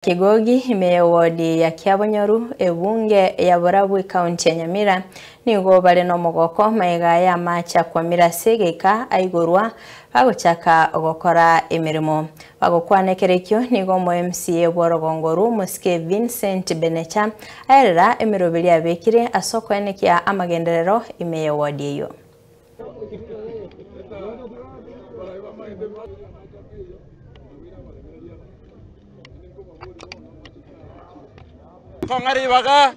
Kigogi ime y'ewodi ya Kiabonyoru, ebunge ya Borabu ekaunti ya Nyamira nigo bare nomogoko magega y'amache akwamire ase egeika aigorwa bagochaka gokora emeremo. Bagokwana ekero ekio nigo omo MCA bw'orogongo orwo omosike Vincent Benecha aerera emeroberi abekire ase okoenekia amagenderero ime y'ewodi eyio. Kong'a ribaga,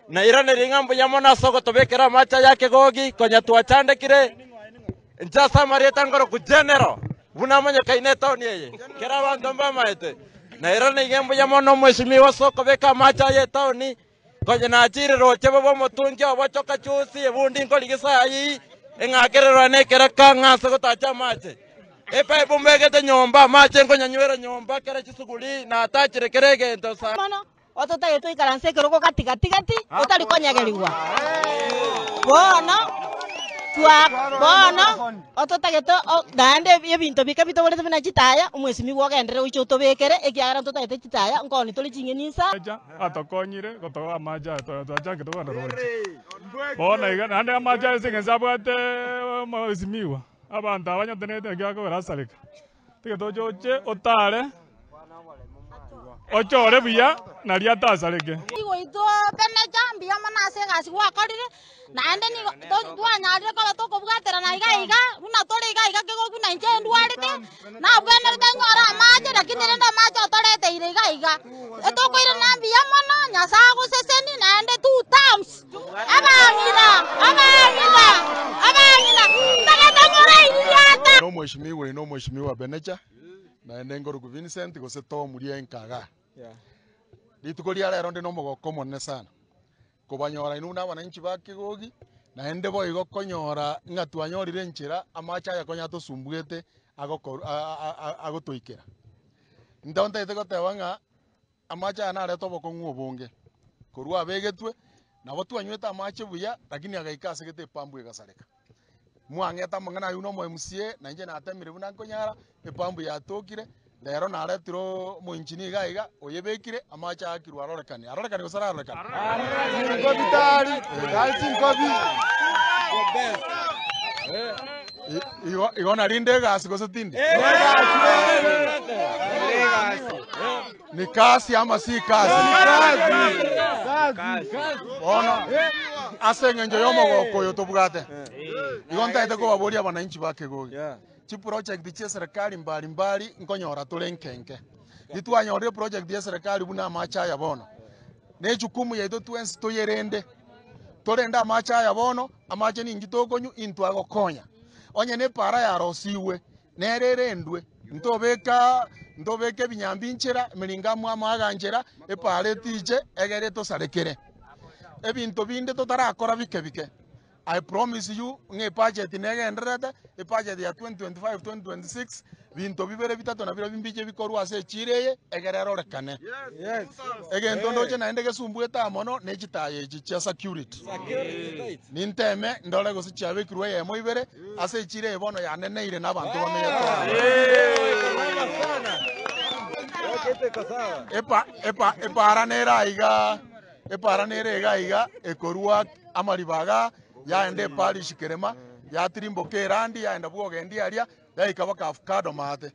nairanerie ng'a mbuya mono ase ogotobekera amache aya ekegogi konya twachandekire. Inche ase amarieta nkoroku General, buna amanyekaine etaoni eye, kera abanto mbamaete. Nairanerie ng'a mbuya mono omwesimigwa ase okobeka amache aya etaoni, Konya nachire roche bobe omotungi obochoka chusi, ebundi nkorigisa ayio, eng'akererwa nekeraka ng'a ase gotacha amache. Epaipu mbegete nyomba, amache nkonyanywera nyomba kera chisuguri, natachire kera egento sa. Mono ototagete toikaranse ekerogo gati gati gati otari konyegerigwa. Bono twa bono ototagete o naende ebinto bike bitoborete buna chitaya, omwesimigwa ogenderere gocha otobekere ekiagera ntotagete chitaya nkoni tore ching'eni insa. Atokonyire gotoa amache aya twachakete kogenda roche. Bono iga naende amache aya ase eng'encho abwate omosimiwa, abanto aba banyotenenete naki bakogera asareka. Tiga toche oche otare, ochore buya naria atasareke. Igoitwo Beneja, mbuya mono ase egasi gwakorire, Naende nigo twanyarire koba tokobwaterana iga iga, buna tore iga iga kegoku buna inche ndwarete, nabwenerete nyore amache, lakini rende amache otoreteire iga iga. Etokoirana mbuya mono, Nyasae agosesenie naende two terms. Abang'ina, abang'ina, abang'ina, ntagete morairirie ata. Nomweshimiwa oyo nomweshimiwa Beneja, naende nkoruku Vincent gose Tom Rienkaga. Rituko ria rero ndi nomogoko omonene sana. Kobanyora inwe buna abananchi ba Kegogi, naende boigo konyora ng'a twanyorire enchera amache aya konya atosumbuete agokoru agotoikera. Intwe ntagete goteba ng'a amache aya narete obokong'u obonge, korwa abegetwe, nabo twanywete amache buya, lakini agaika ase gete epampu egasareka. Mwang'ete amang'ana ayio buna omo MCA, na inche natemire buna nkonyara, epampu yatokire, rero naretire omoengineer iga iga, oyebekire, amache aakirwe arorekane. Arorekane gose ararorekane? Igo igo narinde egasi gose tindi? Ni kasi ama si kasi? Bono ase eng'encho y'omogoko oyo tobwate, igo ntagete kobaboria abananchi ba Kegogi, chiproject chia eserekari mbari mbari nkonyora tore nkenke. Ritwanyorire eproject ya eserekari buna amache aya bono, na ejukumu yaito twensi toyerende, torende amache aya bono, amache ninki tokonywa, intwe agokonya. Onye na epara yarosigwe, Nere erendwe, ntobeka ntobeke ebinyambi nchera, emeringo amo amo aganchera, epaara etiche, egere etosarekere. Ebinto binde totarakora bike bike. I promise you ng'a ebudget negendererete, ebudget ya 2025 2026, binto bibere bitato nabirobio mbiche bikorwa ase echiro eye, egere erorekane. Egento ndoche naende gesumbuete aa mono, ne chitaya echi chia security. Ninteme ndore gose chiabekirwe eyemo ibere, Ase echiro eye bono yaneneire nabanto bamenyete aa. Epa, epa, epaara nere aiga, epaara nere iga iga ekorwa amariba igaa, yaenda eparish kerema, yatirimboka erandi, yaenda bwogendi aria, yaika mpaka avocado maate.